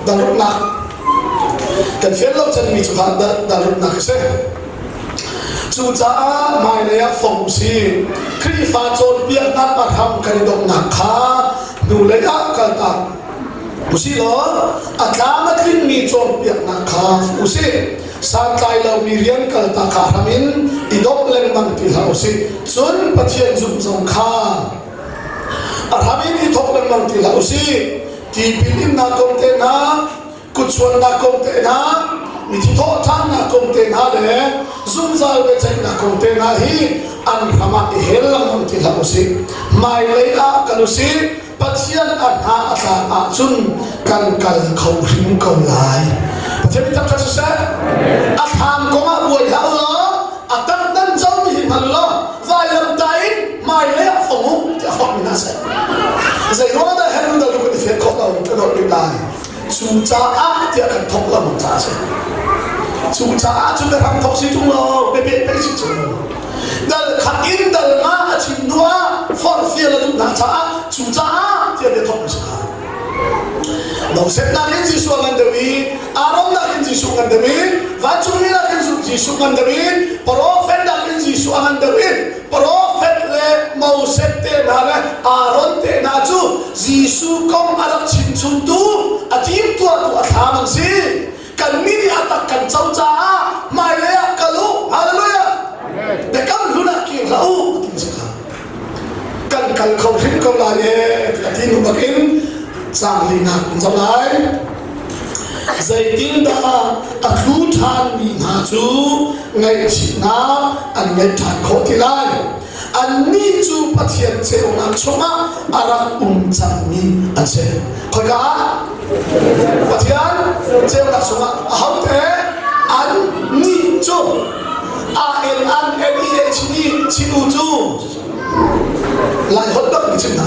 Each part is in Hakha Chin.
Dalruknak kan fian lo canmi cu kha dalruknak a si. Cucaah hmailei ah fong usih. Khrihfa cawnpiaknak a hram kan i donghnak kha hnulei ah kaltak usih law a tlam a tlingmi cawnpiaknak kha usih. Santlai lomi rian kaltak kha hram in i dongh lengmang ti hlah usih. Cun Pathian zumh zong kha a hram in i thawk lengmang ti hlah usih. Tipil innak kong te hna, kutchuannak kong te hna, mithi thawhṭhannak kong te hna le zungzal biaceihnak kong te hna hi an hram ah i hel lengmang ti hlah usih. Hmailei ah kal usih, Pathian a hna a tlak ahcun kan kal kho hrim ko lai. Pathian mi thangṭhat siseh, a thlam kong ah buai hlah u law, a tak nan comi hi hngal law, vailamtah in hmailei ah fong u tiah forhmi hna seh. Zei ruang dah Hebrew dal kan i fian khawh lo ka dolh rih lai. Cucaah tiah kan thawk lo caah a si. Cucaah cun ka hram thawk si ṭung lo, biapeh pei si ṭung lo. Dal khat in dal nga a chim hnu ah forhfial a duh hna caah cucaah tiah bia thawk a si kha. Moses nakin Jesuh a ngan deuh i Aaron nakin Jesuh ngan deuh i vancungmi nakin Jesuh ngan deuh i profet nakin Jesuh a ngan deuh i profet le Moses te hna le Aaron te hna cu Jesuh kong a rak chimchungtu a timtuahtu a thlam an si. Kannih nih a tak kan co caah hmailei ah kal u. Hallelujah! Biakam hlun ah kir hlah u ti si kha. Kan kal kho hrim ko lai e a ti hnu bakin caang linak kan zoh lai. Zeitindah a tlu ṭhanmi hna cu ngaihchihnak an ngeih ṭhan khawh ti lai? Annih cu Pathian ceunak chungah a rak um cangmi an si. Khoika ah? Pathian ceunak chungah ahote annih cu A N N N E H E chi u cu Lai holh bak mi chim hna.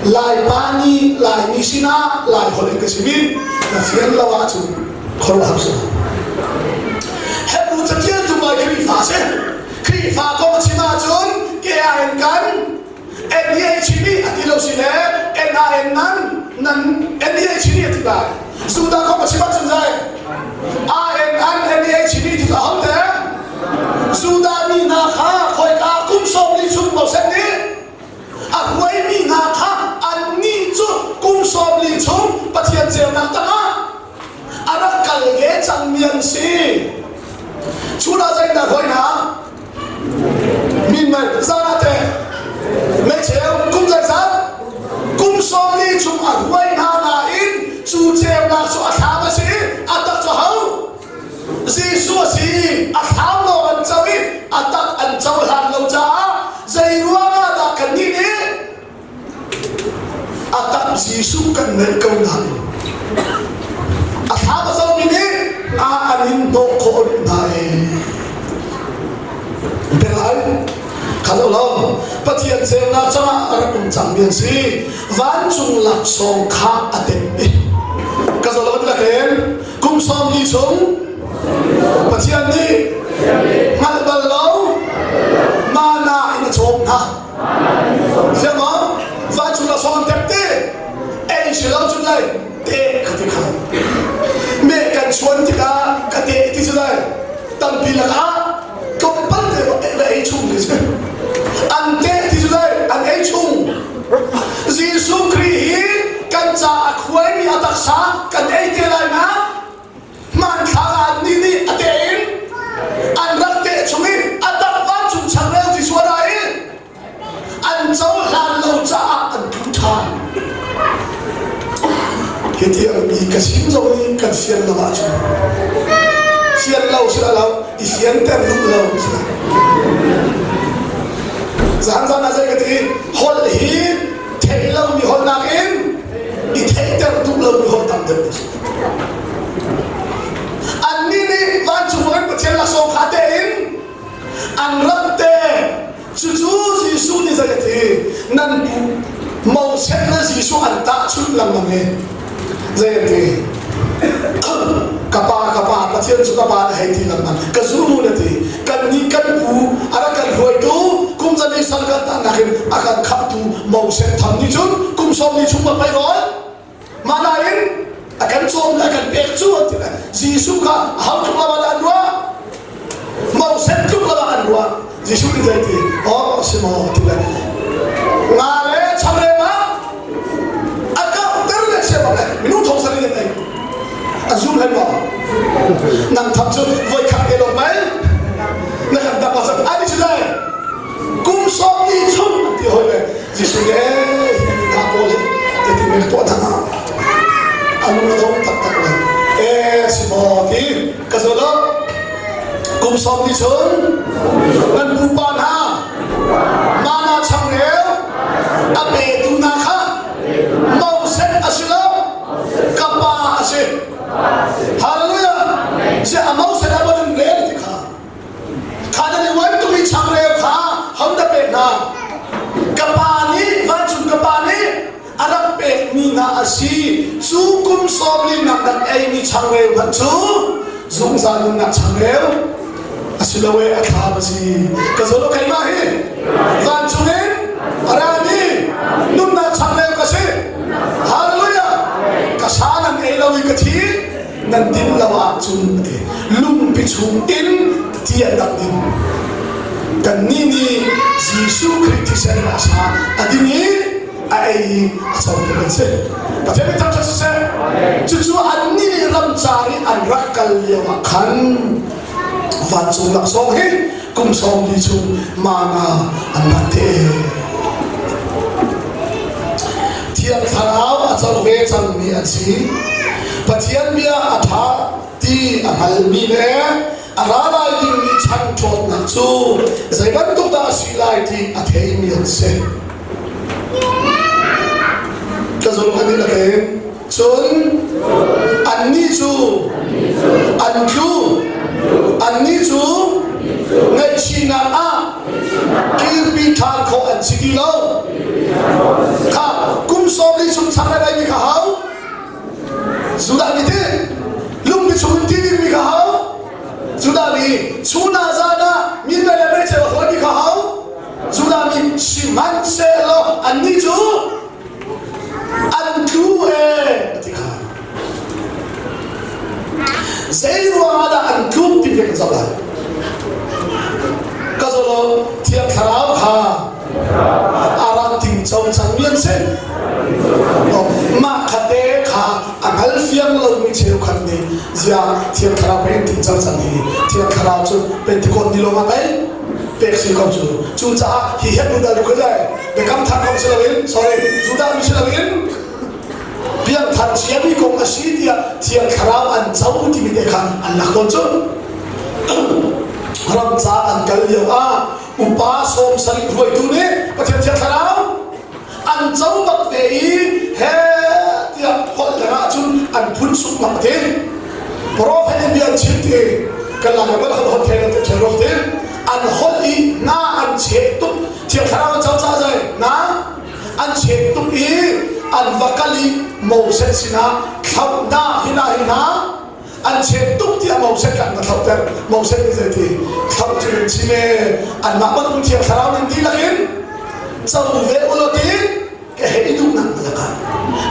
Lai pa nih Laimi sinah Lai holh in ka chim i na fian lo ahcun khuaruahhar si. Hebrew catialtu mai Khrihfa si. Khrihfa kong chim ahcun KRN kan NDHB a ti lo si le NRN nan nan NDHB a ti lai. Sudan kong a chim ahcun zai ANN NDHB ti cu ahote Sudan mi hna kha khoika kum sawm li chung Moses nih a hruaimi hna kha annih cu kum sawm li chung Pathian ceunak tangah a rak kal ve cangmi an si. Chun ah zeidah hoi hna? Min mei zan ah teh meicheu kum zeizat? Kum sawm li chung a hruai hna nain cu ceunak cu a thlam a si a tak cu ho? Jesuh a si a thlam lawng an co i a tak an cohlan lo caah zei ruangah dah kannih nih A tak Jesuh kan neih ko nain a thlam a zomi nih a an in dawh khawh rih hna i bialai kha lo lo Pathian ceunak cangah a rak um cangmi an si vancung laksawng kha a tep i ka zo lo lakin kum sawm li chung Pathian nih hngalh bal lo mana in a cawm hna Siang maw? Vancung la sawm tep te. Ei si lo cun lai te kha ti kha. Me kan chuan tikah ka te ti cu lai tampi lakah tlawmpal te va ei chung ti si. An te ti cu lai an ei chung. Jesuh Khrih hi kan ca a khuaimi a taksa kan ei te lai na hmanthlak ah annih nih a teh in an rak teh chung i a tak vancung changreu ti sual ah i an cohlan lo caah an tlu ṭhan. Hi tiang mi ka chim zong hi kan fian lo ahcun fian lo si lo i fianter duh lo si lo. Zan zan ah zei ka ti holh hi theih lomi holh nakin i theihter duh lomi holh tam deuh a si. Annih nih vancung in Pathian laksawng kha tein an rat te. Cucu Jesuh nih zei a ti? Nan pu Moses le Jesuh an tahchunh lengmang i zei a ti? Ka pa, ka pa, Pathian cu ka pa na hei ti lengmang. Ka zul na ti. Kannih kan pu a rak kan hruaitu kum zali sal kan tahnak in a kan khamhtu Moses tham nih cun kum sawm li chung va pei rawl. Mah nain a kan cawm le a kan pek cu an ti le Jesuh kha ho tluk lo ah an ruah? Moses tluk lo ah an ruah. Jesuh nih zei ti? Aw si maw ti le nga le changreu ah a kauhter le sia bak le minung thong sarih in ei. A zum hlei maw? Nang tham cu voi khat ke lo mai na kan dak ah ani cu dai kum sawm ni chung an ti hoi le Jesuh nih ee hi mi hna pawl hi zeitin men tuah hna hnga a lung a dong taktak le ee si maw ti ka zo lo kum sawm ni chung nan pupa hna mana changreu a petu hna kha Moses a si lo ka pa a si Hallelujah si a Moses a ban rel ti kha Kha nan i uan tuk i changreu kha ho na pek hna? Ka pa nih vancung ka pa nih a rak pekmi hna a si. Cu kum sawm linak rak eimi changreu hmanh cu zungzal nunnak changreu a si lo e a thlam a si. Ka zaw lo keimah hi vancung in a rami nunnak changreu ka si. Hallelujah! Ka sa nan ei lo i ka thi nan din lo ahcun a ti lungpi chung in ti an rak ding kannih nih Jesuh Khrih thisen a sa a ding i a ei i a cotu kan si Pathian nih thangṭhat siseh cucu annih nih ramcar i an rak kal lio ah khan vancung laksawng hi kum sawm li chung mana an rak te Thiang Thlarau a co ve cangmi an si. Pathian bia a ṭha ti a hngalmi le a ra lai dingmi chan ṭhawnnak cu zei bantuk dah a si lai ti a theimi an si. Ka zulh an i lakin Cun annih cu an tlu, annih cu ngaihchihnak ah kirpi ṭhan khawh an si ti lo. Kha kum sawm li chung chang le mi kha hau. Judah mi ti lungpi chung in ti dingmi kha hau. Judah mi chun ah zan ah min le le mei a mi kha hau. Judah mi sihmanhsehlaw annih cu an tlu ee ti kha zei ruangah dah an tluk ti kan zoh lai ka zoh lo thiang thlarau kha a rak tingco cangmi an si mah khate kha a hngal fiang lomi cheukhat nih zia thiang thlarau pei an tingco cang hi thiang thlarau cu Pentecost ni lawng ah pei pek si ko cu cucaah hi Hebrew dal rukh lai biakam thar kong si loin sorry Judah mi si loin piangthar ciami kong a si tiah thiang thlarau an co timi te kha an lak tawn cu ram ca an kal lio ah upa sawm sarih hruaitu nih Pathian thiang thlarau an co bak ve i he tiah holh dang ahcun an phun suk bak ti prophet in bia an chim ti kan lak bal holh holh thei lo te ṭhel ruak ti an holh i nga an cheh tuk Thiang Thlarau an co caah zei na an chek tuk i an va kal i Moses sinah thlauhnak hi na hi hna an chek tuk tiah Moses kan va thlauhter Moses nih zeiti thlauh cu in chim e anmah bantuk Thiang Thlarau ning dihlak in co ve ulaw ti ka hei duhnak na lakah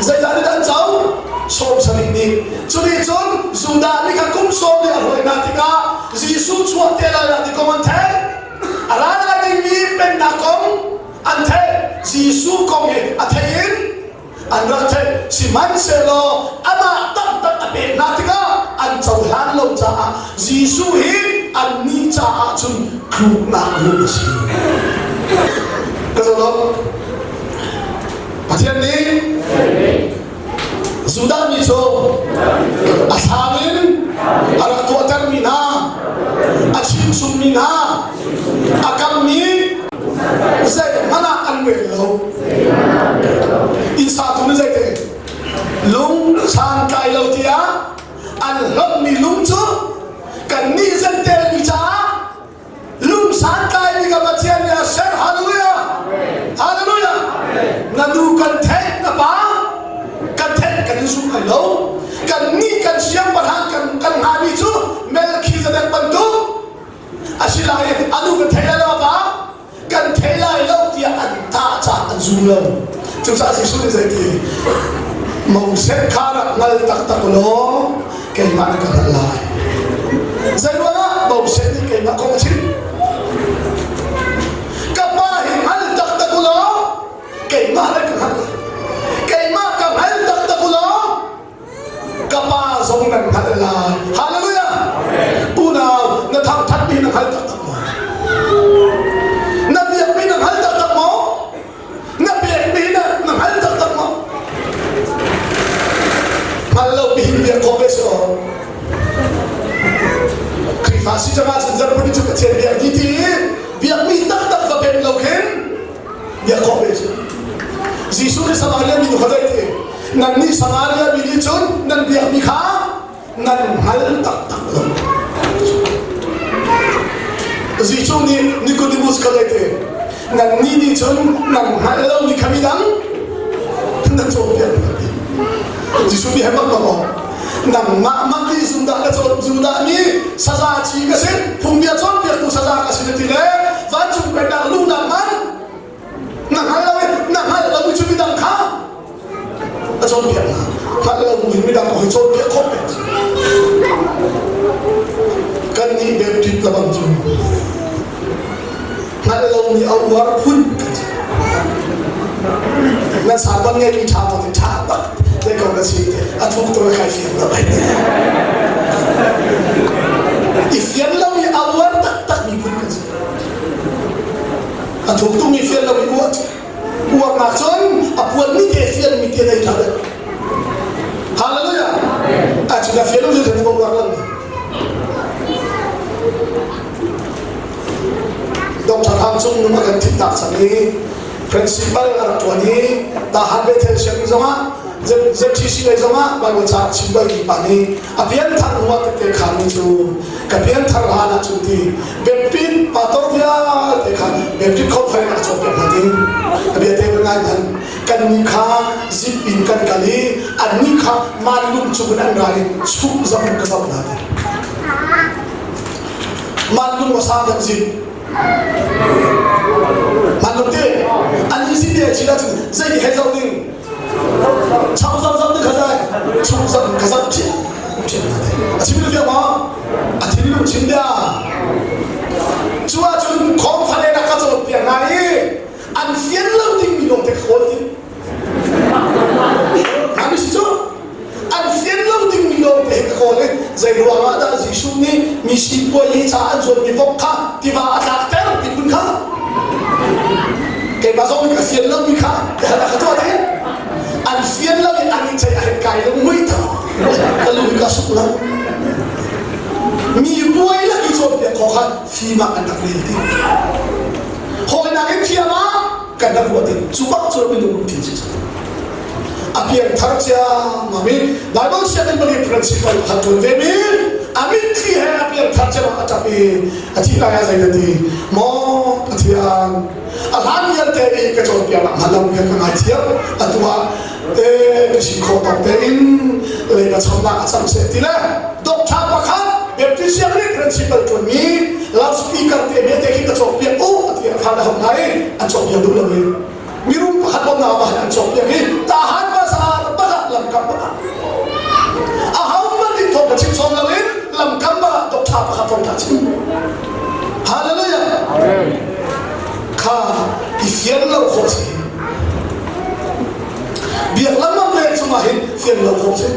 zeidah nih an co sawm sarih nih cu nih cun Judah nih kha kum sawm nih a hruai hna tikah Jesuh chuah te lai ah ti kong an theih A ra lai dingmi pennak kong an theih. Jesuh kong hi a theih in an rak theih. Sihmanhsehlaw amah taktak a pek hna tikah an cohlan lo caah Jesuh hi annih caah cun tluknak lung a si. Ka zoh lo. Pathian nih Judah mi cu a thlam in a rak tuahtermi hna, a chimchungmi hna, a kammi zeihmanh ah an rel lo. Inn satu nih zeiti lung santlai lo tiah an hlonhmi lung cu kannih zentelmi caah Lung santlai bik a Pathian nih a ser. Hallelujah. Hallelujah. Na nu kan theih, na pa kan theih, kan in zumh lai lo. Kan nih kan siangpahrang kan kan hngami cu Melchizedek bantuk a si lai i a nu kan thei lai lo a pa kan thei lai lo tiah an tah caah an zum lo. Cucaah Jesuh nih zeiti? Moses kha rak hngal taktak law keimah na ka hngalh lai. Zeiruangah Moses nih keimah kong a chim? Ka pa hi hngal taktak u law keimah na ka hngalh lai. Keimah ka hngal taktak u law ka pa zong nan hngalh lai. Hallelujah! Unau, na thangthatmi na hngal taktak maw? Na biakmi na hngal taktak maw? Na pekmi na na hngal taktak maw? Hngal lo pihin biak khawh ve si aw. Khrihfa si cang ahcun zarhpini cu Pathian biak ti ti biakmi taktak va pek lo khin biak khawh ve si. Jesuh nih Samaria mi nu kha zei ti? Nannih Samaria mi nih cun nan biakmi kha nan hngal taktak lo. Jesuh nih Nicodemus kha zei ti? Nannih nih cun nan hngalh lomi kha midang nan cawnpiak hna ti. Jesuh nih bak bak aw nangmah mah nih Judah na cawn Judah nih saza ci ka si phungbia cawnpiaktu saza ka si na ti le vancung pennak luhnak man na hngal lo i na hngalh lo mi cu midang kha a cawnpiak hna hngalh lo in midang kha cawnpiak khawh pek kan nih Baptist labang cu hngalh lo mi a uar phun kan si nan sarban ngei mi ṭha maw ti ṭha bak te ko na si a thuk to kai fiang lo ai i fian lo i a uar taktak mi phun kan si a thuk tuk mi fian lo i uar uarnak cun a puan mi te fian mi te nei ṭha deuh hallelujah a cu na fian lo cu na uar lo Dr. Hang Cung nung a kan thihtak cang i principal a rak ṭuan i Tahan Bethel sianginn zongah ZTC lei zongah Bible ca a chim balmi pa nih a pianthar hnu ah tette khaami cu ka pianthar hlan ah cun ti Baptist pastor vialte kha Baptist conference a cawnpiak hna ding a bia te ngai hmanh kan nih kha zip in kan kal i annih kha manlung cung in an ra i chuk zam in ka zoh hna ti Manlung a sang deuh zin. Manlung ti an i zin te chin ahcun zei ti hei zoh ding. Chau zam zam ding kha zai. Chung zam kha zam ṭhiam ṭhiam a chim lu ma a thinlung chim bia. Cu ahcun khawm fale na ka cawn piak hna i an fian lo ding mi lawng te ka kawl ti. Ami si cu an fian lo dingmi lawngte ka kawl i zei ruangah dah Jesuh nih mi sipuai hi ca an zuatmi vok kha tiva a tlakter ti phun kha keimah zong nih ka fian lomi kha ka ka tuah te an fian lo i an i ceih a kai lo mui ta ka lu ka suk lo mi buai lak i cawnpiak kho kha fim ah an rak rel ti hawinak in thiam ah kan rak ruah ti cu bak cu minung lungthin si a piangthar ciammam i Bible sianginn bang i principal pakhat ṭuan ve mi a mitthli he a piangthar ciammam a ṭap i a thih lai ah zei na ti maw Pathian a hlan vialte i ka cawnpiaknak hnga lo kha ka ngaithiam atu ah e ka si khawh tawk tein leiba chamnak a cang seh ti le doctor pakhat Baptist sianginn principal ṭuan mi loudspeaker te me te khi ka cawnpiak u a ti a phan a hom hna i an cawnpiak duh lo i mirum pakhat bawmnak ah an cawkpiak i tahan bazar bakah lamkam bakah ahohmanh nih thawng ka chim sawm loin lamkam bakah doctor pakhat thawng ka chim hallelujah kha i fian lo khawh si biak lengmang ve cungah hin fian lo khawh si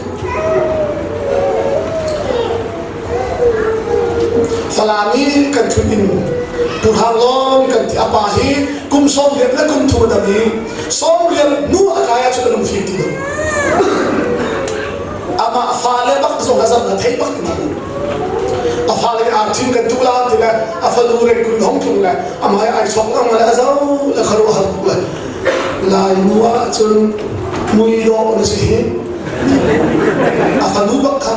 Falam i kan ṭhut in Pu Hrang Lawm kan ti a pa hi kum 80 le kum thum a dam i 80 hnu a kai ahcun a lungfim ti lo. Amah fale bak zong a zam na thei bak ti lo. A fale nih arthin kan tuh la ti le a fanu rengkun hong tlung le amah ai chok lang le a zo le kharuah har tuk le Lai nu ahcun mui dawh na si hi a fanu bak kha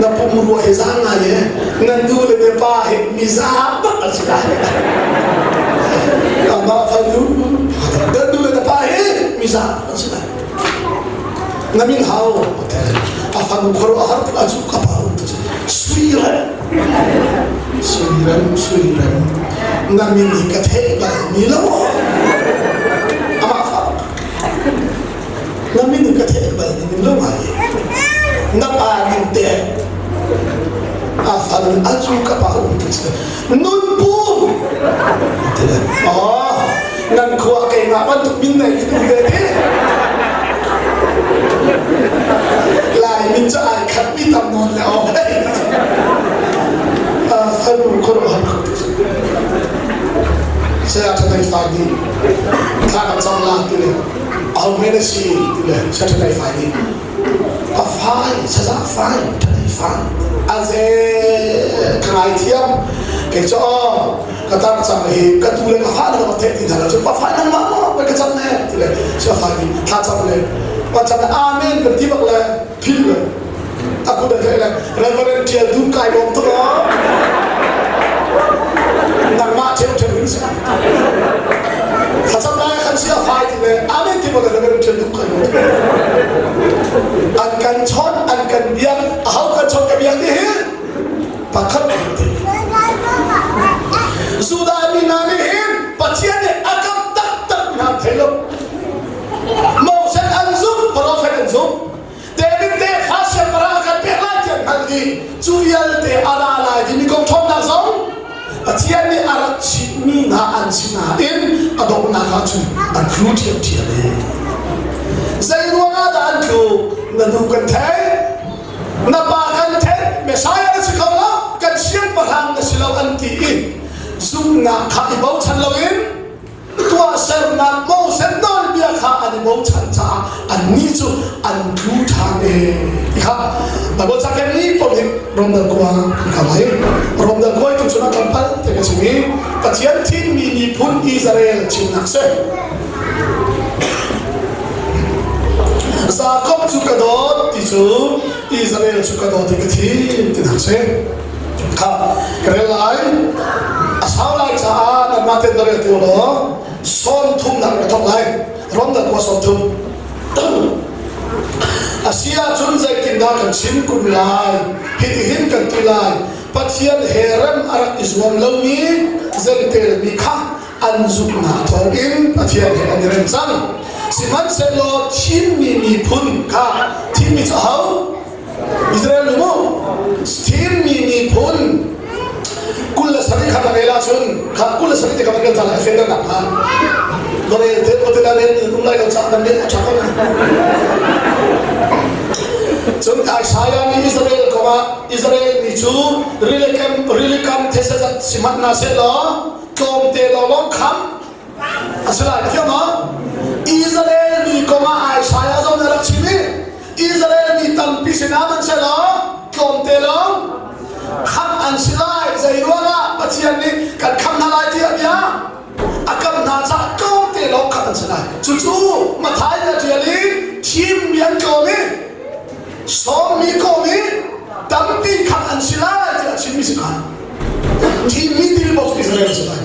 na pumrua hi za ngai e na nu le na pa hi mi za bak an si lai amah fanu na nu le na pa hi mi za an si lai na min hau a fanu khoro a har a chu ka pa um tu sui rem sui rem sui rem na min hi ka theih bal mi lo amah fa. Na min ka theih bal ning lo ngai. Na pa min te a fal a cu ka pa um ti si. Nun pum. Ti le. Oh, nan khua keimah bantuk min nei khi um ve ti. Lai min cu ai khat mi tam nawn le oh. Fanu khuaruahhar kho ti si. Saya thanai fai nih thla kan cam la ti le aho men a si ti le saya thanai fai nih a fai saza fai thanai fai a ze ka ngai thiam kei cu aw ka tar cang hi ka tu le ka fa le ka theih ti hna lo cu pa fai nangmah maw ka cam ne ti le saya fai nih thla cam le pa cam le amen kan ti bak le phil le a kut a tlaih le Reverend Tial Dum kai lawm tuk aw nangmah ṭheu ṭheu in si thlacam lai khan si a fai ti le amen ti bak Reverend Tial Dum kai lawm tuk an kan chawt an kan biak a ho kan chawt ka biak ti hi pakhat ti Judah mi hna nih hin Pathian nih a kam taktak mi hna thei lo Moses an zumh prophet an zumh David tefa siangpahrang kan pek lai tiah hngalh i cu vialte a ra lai timi kong ṭhawnnak zong Pathian nih a rak chimmi hna an si nain a donghnak ah cun an tlu ṭhiamṭhiam e. Zei ruangah dah an tlu? Na nu kan theih, na pa kan theih, Messiah na si kho lo, kan siangpahrang na si lo an ti i zumhnak kha i bochan loin tuahsernak Moses nawlbia kha an i bochan caah annih cu an tlu ṭhan e ti kha Bible ca kemmi paoh nih Romdal khua kan kal lai. Romdal khua tu cun a tlawmpal te ka chim i Pathian thimmi miphun Israel chimnak si. Jakob cu ka dawt ti cu Israel cu ka dawt i ka thim tinak si. Kha ka rel lai. A sau lai caah nanmah ten na rel ti law sawm thumnak ka thawk lai. Rom na kua sawm thum. A si ahcun zeitindah kan chim kun lai? Hitihin kan ti lai. Pathian he rem a rak i zuam lomi zentelmi kha an zumhnak thawngin Pathian he an i rem cang. Sihmanhsehlaw thimmi miphun kha thimmi cu aho? Israel nu mu thimmi miphun 27 kha kan rel ahcun kha 27 te kha kan rel cang lai a fehternak hnga na rel te ko te na rel um lai lo caah kan rel a ṭha ko na cun Isaiah nih Israel kongah Israel mi cu rilikam rilikam thesazat sihmanh hna seh law tlawmte lawnglawng kham a si lai thiam ma Israel mi kongah Isaiah zong nih a rak chim i Israel mi tampi sinah man selaw tlawmte lawng khamh an si lai. Zei ruangah Pathian nih kan khamh hna lai tiah bia a kam hna caah tlawmte lawng khamh an si lai. Cucu Matthai nih a ṭial i thimmi an tlawm i sawmmi kawm i tampi khamh an si lai tiah a chimmi si kha. Thimmi timi paoh cu Israel an si lai.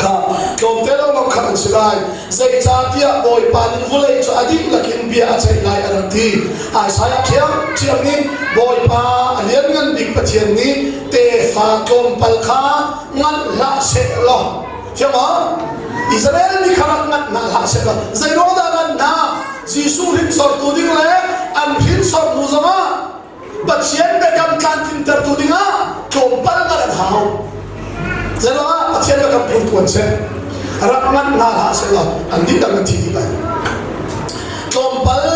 Kha tlawmte lawnglawng khamh an si lai. Zeicahtiah Bawipa nih vawlei cu a dihlak in bia a ceih lai a rak ti. Isaiah ṭhiamṭhiam nih Bawipa a lianngan bik Pathian nih tefa tlawmpal kha nganh hlah seh law Thiam maw? Israel mi kha rak nganh hna hlah seh law zei ruang dah nganh hna? Jesuh hringsortu ding le an hringsortu zongah Pathian biakam tlamtlintertu dingah tlawmpal ngan an hau. Zeiruangah Pathian biakam phurtu an si. Rak ngan hna hlah sehlaw an dihlak an thi dih lai. Tlawmpal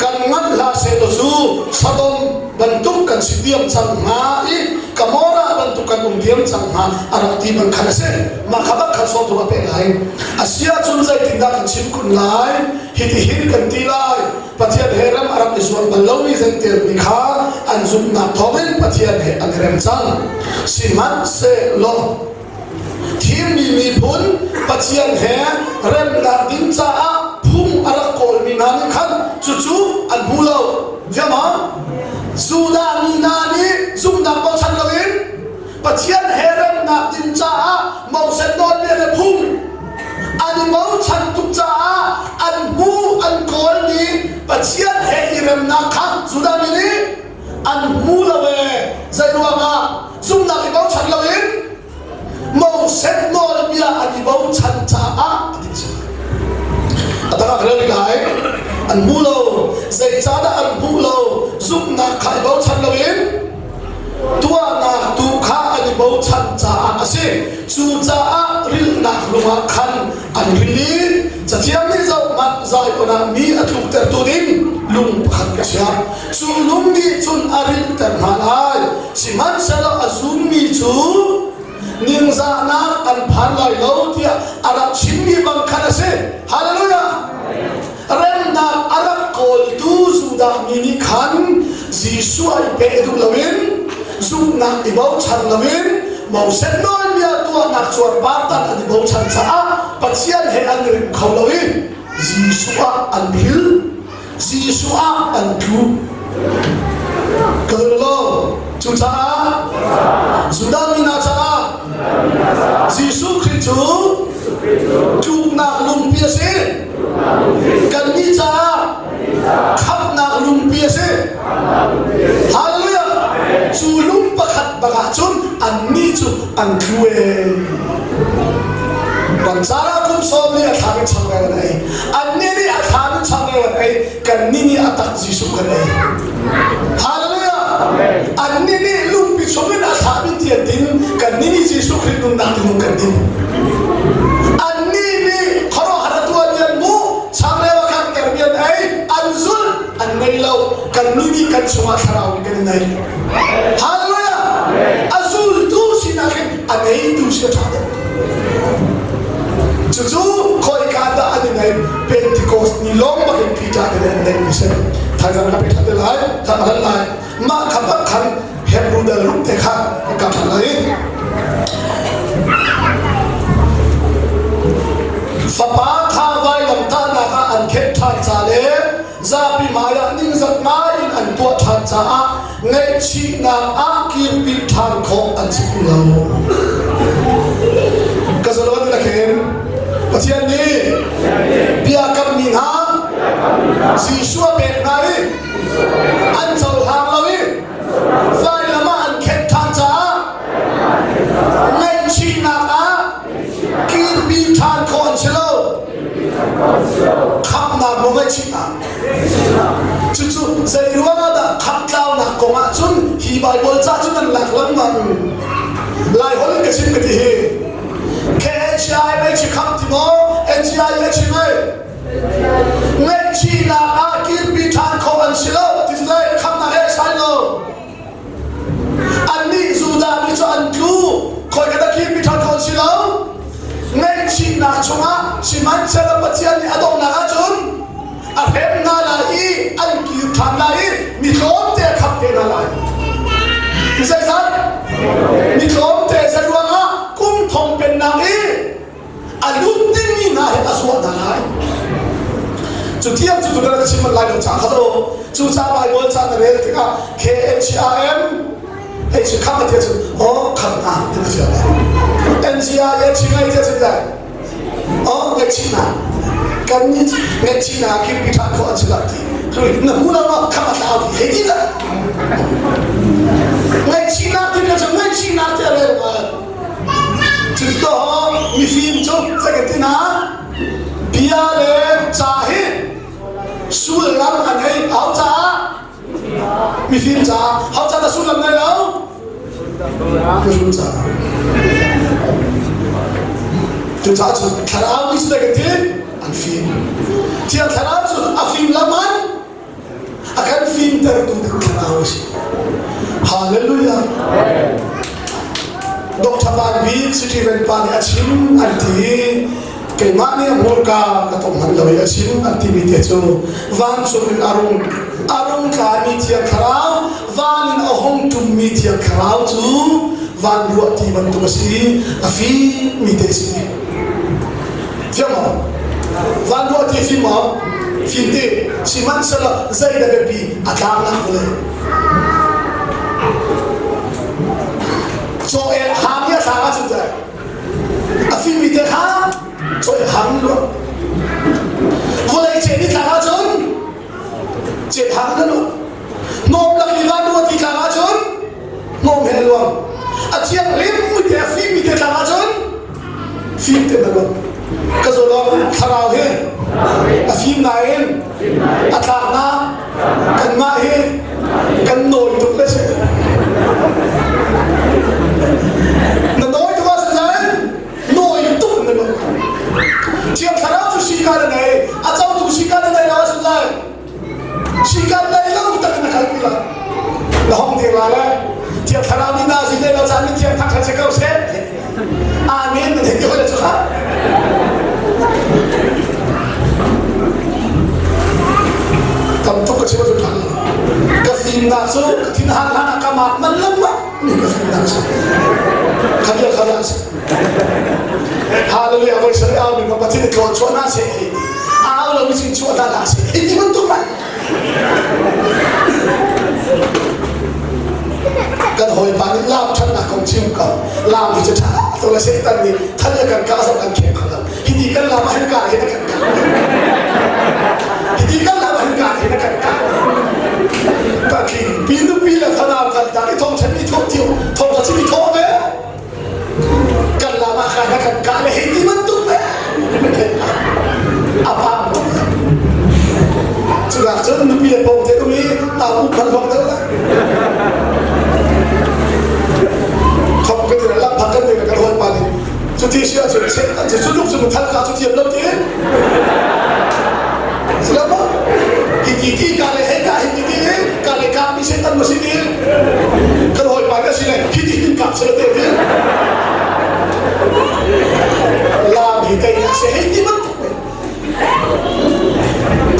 kan ngan hlah sehlaw cu Sodom bantuk kan si diam cang hnga i Gomorrah bantuk kan um diam cang hnga a rak ti bang khan a si. Mah kha bak khan sawm a pek lai. A si ahcun zeitindah kan chim kun lai? Hitihin kan ti lai. Pathian he ram a rak i zuam bal lomi zentelmi kha an zumhnak thawngin Pathian he an i rem cang. Sihmanhsehlaw thimmi miphun Pathian he remnak ding caah phung a rak kawlmi hna nih khan cucu an hmu lo. Fiang Judah mi hna nih zumhnak bochan loin Pathian he remnak ding caah Moses nawlbia le phung an i bochan tuk caah an hmu an kawlmi Pathian he i remnak kha Judah mi nih an hmu lo ee zei ruangah zumhnak i bochan loin Moses nawlbia an i bochan caah a ti a si. Tangah rel lai an hmu lo. Zeicahdah an hmuh lo? Zumhnak kha i bochan loin tuahnak tu kha an i bochan caah a si. Cucaah rilhnak lung ah khan an ril i Cathiang nih zohhmanh Zion ah mi a tluktertu ding lung pakhat ka chiah. Cu lung nih cun a rilhter hna lai. Sihmanhsehlaw a zummi cu ningzahnak an phan lai lo tiah a rak chimmi bang khan a si. Hallelujah! Remnak a rak kawltu Judah mi nih khan Jesuh i peh duh loin zumhnak i bochan loin Moses nawlbia tuahnak cuarpartan an i bochan caah Pathian he an i rem kho lo i Jesuh ah an ril Jesuh ah an tlu. Ka zul lo. Cucaah Judah mi hna caah Jesuh Khrih cu tluknak lungpi a si. Kannih caah khamhnak lungpi a si. Hallelujah! Cu lung pakhat bak ah cun annih cu an tlu ee. Ramcar ah kum sawm nih a thlam in changreu an ei. Annih nih a thlam in changreu an ei. Kannih nih a tak Jesuh kan ei. Hallelujah! Annih nih lungpi chungin a thlahmi ti an din. Kannih nih Jesuh Khrih nunnak tinung kan din. Annih nih khuaruahhar a tuahmi an hmuh. Changreu a khantermi an ei. An zulh. An ngei lo. Kannih nih kan chungah thlarau in kan i nei. Hallelujah! A zultu sinak hin a neitu si a ṭha deuh. Cucu khawika dah an i neih? Pentecost ni lawng bak in Peter te an neih mi si. Thaizang ka pe ṭhan te lai, than a lai. Mah kha bak khan Hebrew dal ruk te kha ka ṭhan lai. Fapa kha vailamtahnak ah an khenh ṭhan ca le zapi hmaiah ningzak ngai in an tuah ṭhan caah ngaihchihnak ah kirpi ṭhan khawh an si ti lo. Ka zalon na khen Pathian nih bia kammi hna Jesuh a pek hna i an cohlang lo i vailam ah an khenh ṭhan caah ngaihchihnak ah kirpi ṭhan khawh an si lo. Khamhnak maw ngaihchihnak? Cucu zei ruangah dah khamhtlaunak kong ah cun hi Baibal ca cu nan lak lengmang? Laiholh in ka chim ka ti hi. KHI mei chi khamh ti maw? NGI mei chi mei? Ngaihchihnak ah kirpi ṭhan khawh an si lo ti cu dai khamhnak he sai lo. Annih Judah mi cu an tlu. Khoi ka dah kirpi ṭhan khawh an si lo? Ngaihchihnak chungah sihmanhsehlaw Pathian nih a donghnak ahcun a hrem hna lai i an kir ṭhan lai i mi tlawmte a khamh te hna lai. Mi zeizat? Mi tlawmte zei ruangah kum thong pennak i a lut dingmi hna he a zuah hna lai. Cu tiang cu tu ka chim lai lo ca kha lo. Cu ca Baibal ca na rel tikah K H A M H kham a tia cun aw kham na ti na fiang lai. N G I H ngai tia cun dai aw ngaihchihnak kan nih ngaihchihnak kirpi ṭhan khawh an si lo ti na hmu lo ma kham a tlau ti hei ti dah ngaihchihnak ti na cun ngaihchihnak ti a rel ma cuto mifim cu zei kan ti na bia le ca hi sullam an hei au caah Mifim caah ho ca dah sullam ngei lo? Mifim caah. Cucaah cun thlarau mi cu kan ti an fim. Thiang thlarau cu a fim lam an a kan fimtertu ding thlarau a si. Hallelujah. Dr. Van Bik Stephen pa nih a chim an ti keimah nih a hmurka ka tong hman lo i a chim an timi te cu vancung in a rung a rung tlami thiang thlarau van in a hung ṭummi thiang thlarau cu van ruah ti bantuk a si i a fimmi te a si fiang maw van ruah ti fim maw fim ti sihmanhsehlaw zeidah biapi a tlangnak vawlei caw el hang i a tlang ahcun teh a fimmi te kha caw el hang in luah vawlei ceh ni tlang ahcun cet hang in a luah hnawm lak i van ruah ti tlang ahcun hnawm he a luang a thianghlim mi te a fimmi te tlang ahcun fim te a luang. Ka zulawng thlarau hi a fim nain a tlaknak kanmah hi kan nawi tuk le si. Na nawi tuk ahcun nain nawi tuk na lo. Thiang thlarau cu sika na nei, a cotu sika na nei lo ahcun lai. Sikan nei lo tak na kal ti lai. Na hong dir lai le Thiang Thlarau nih na zin lo caan nih thiang thang si ko seh. Amen na thei ti hoi le cu kha. Tam tuk ka chim cu than. Ka fimnak cu ka thin han han ah ka mak man lam ma ni ka fimnak cu. Khabia khabia si. Hallelujah voi sari au mi ma pathin tlawn chuah na se au lo mi sin chuah hna hlah seh hi ti bantuk man kan hawipa nih lam ṭhatnak kong chim ko lam hi cu ṭha to le Satan nih than le kan kah zong kan kheng kho lo hi ti kan lam ah hin kah hin a kan kah hi ti kan lam ah hin kah hin a kan kah patling pi nupi le fanau kan tak i thong ṭhen i thawh cio thong ṭha chim i thawh ve kan lam ah khan kan kah le hei ti bantuk le a pam tuk cunak cun nupi le pong te um i aa up hman bak deuh la khop ka ti lam phak kan ne kan hawi pa nih cuti si ahcun seh an cu luk cu thal ka cu thiam lo ti Silama hi ti ti ka le he ka hi ti ti ka le ka mi se tan ma si ti kan hawi pa ka si le hi ti hin kap se te ti lam hi kai na se hei ti bantuk me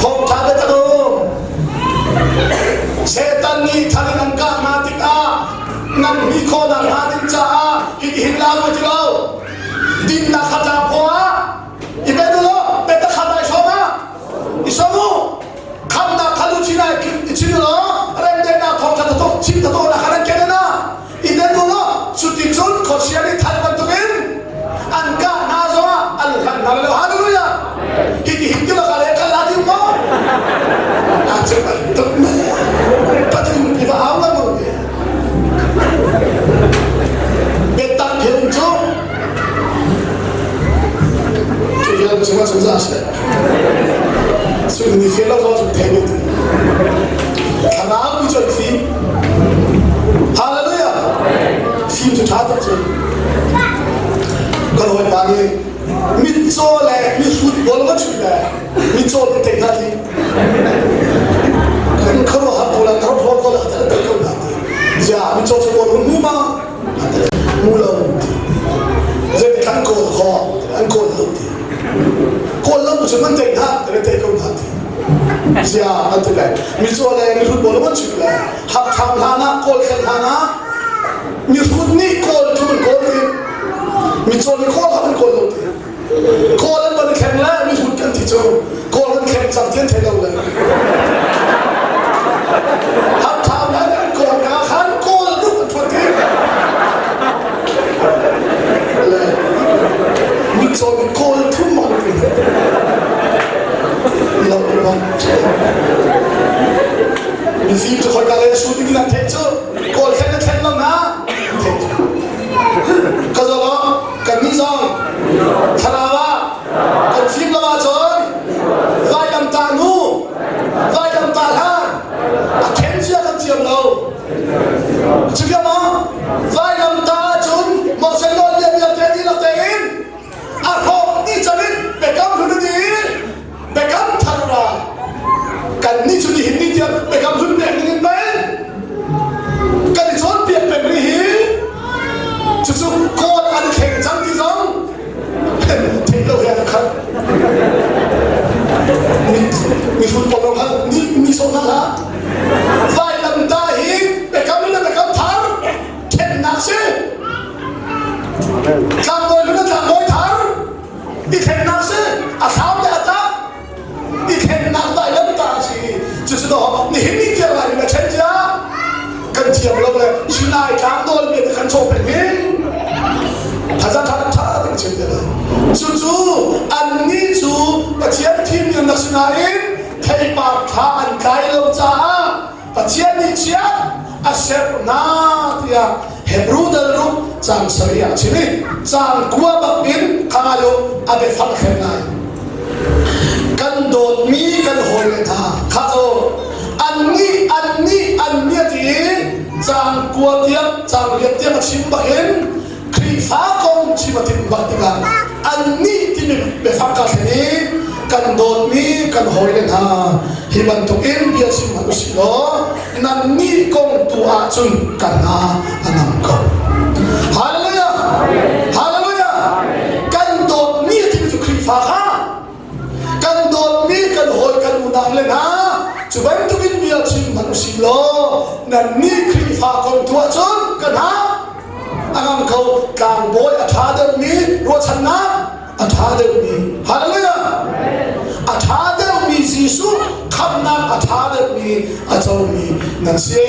thong tha be tak Satan nih than an kah hna tikah nan mi khawnak hna ding caah hi ti hin la ti lo dinnak kha tlang khawh i pe du law pe ta kha dai som ah i som u khamnak kha lu chin ai i chin u law remdaihnak thawng tha to chim ta to na kha nan ken na i den u law cuti cun khuachia nih than bantukin an kah hna zongah an hlan hna lo hallelujah hi ti hin ti la le kal la ding mo a chu bantuk me pathin pi va au la mo biatak phim cu Cu vial cu cun za seh. Cu ni fel lo cu thei ve tu. Thlarau mi cu fim. Hallelujah. Fim cu ṭha tuk cu. Kan hawi pa nih mitcaw le mihrut bol va chuih le mitcaw nih tei hna ti. Kan khuaruahhar ko la, khuaruahhar ko la, tei ko hna ti. Zia mitcaw cu bol mu ma. Mu lo ti zei an kawl kho an kawl lo ti kawl lo cu man tei hna te tei ko hna ti zia an ti le mi caw le mi hrut bol man chim le hap tham hlan ah kawl thlen hlan ah mi hrut nih kawl thu an kawl ti mi caw nih kawl an kawl lo ti Kawl an van i thleng le mihrut kan ti cu Kawl an thleng cang ti an thei lo le. Hamtham han an kawl nga khan kawl ruk an thuat ti. Le mitcaw nih kawl thum ma ti. Lo bang. Mifim cu khoi ka le su ding in an theih cu kawl thleng na thleng lo na theih cu. Ka zolo Kannih zong thlarau ah kan fim lo ahcun vailamtah nu vailamtah hlan a then cia kan thiam lo. Cufiang maw? Vailamtah ahcun Moses nawlbia vialte dihlak tein a hrawk dih cang in biakam hlun a dih biakam thar ra kannih cu nihin ni tiang biakam hlun pek ding in pei kan i cawnpiak peng rih hi cucu kawl an i thleng cang ti zong theih lo he khat mi hrut pawl lo kha ni ni sawh hna hlah vailamtah hi biakam hlun le biakam thar thennak si tlangbawi hlun le tlangbawi thar i thlennak si a thlau le a tak i thlennak vailamtah a si cucu dawh nihin ni tiang lai na ṭhen cia kan thiam lo le Sinai tlang nawl mi kan cawh peng hi thaza ṭha ṭha kan chim te lai cucu annih cu Pathian thim an rak si nain theipar thla an tlai lo caah Pathian nih chiat a serh hna tiah. Hebrew dal ruk cang sarih ah a chim i cang kua bak in khangayo a biafang thlen lai. Kan dawtmi kan hawile hna kha cu annih annih annih a ti i cang kua tiang cang riat tiang a chim bak in Khrihfa kong chim a timh bak tikah annih timi biafang ka thlen i kan dawtmi kan hawile hna hi bantuk in bia chim hmanh usih law nannih kong tu ahcun kan hna a ngam ko. Hallelujah! Hallelujah! Kan dawtmi timi cu Khrihfa kha kan dawtmi kan hawi kan unau le hna cu bantukin bia chim hmanh usih law nannih Khrihfa kong tu ahcun kan hna a ngam kho. Tlangbawi a ṭha deuhmi ruahchannak a ṭha deuhmi, hallelujah, a ṭha deuhmi Jesuh khamhnak a ṭha deuhmi a comi nan si.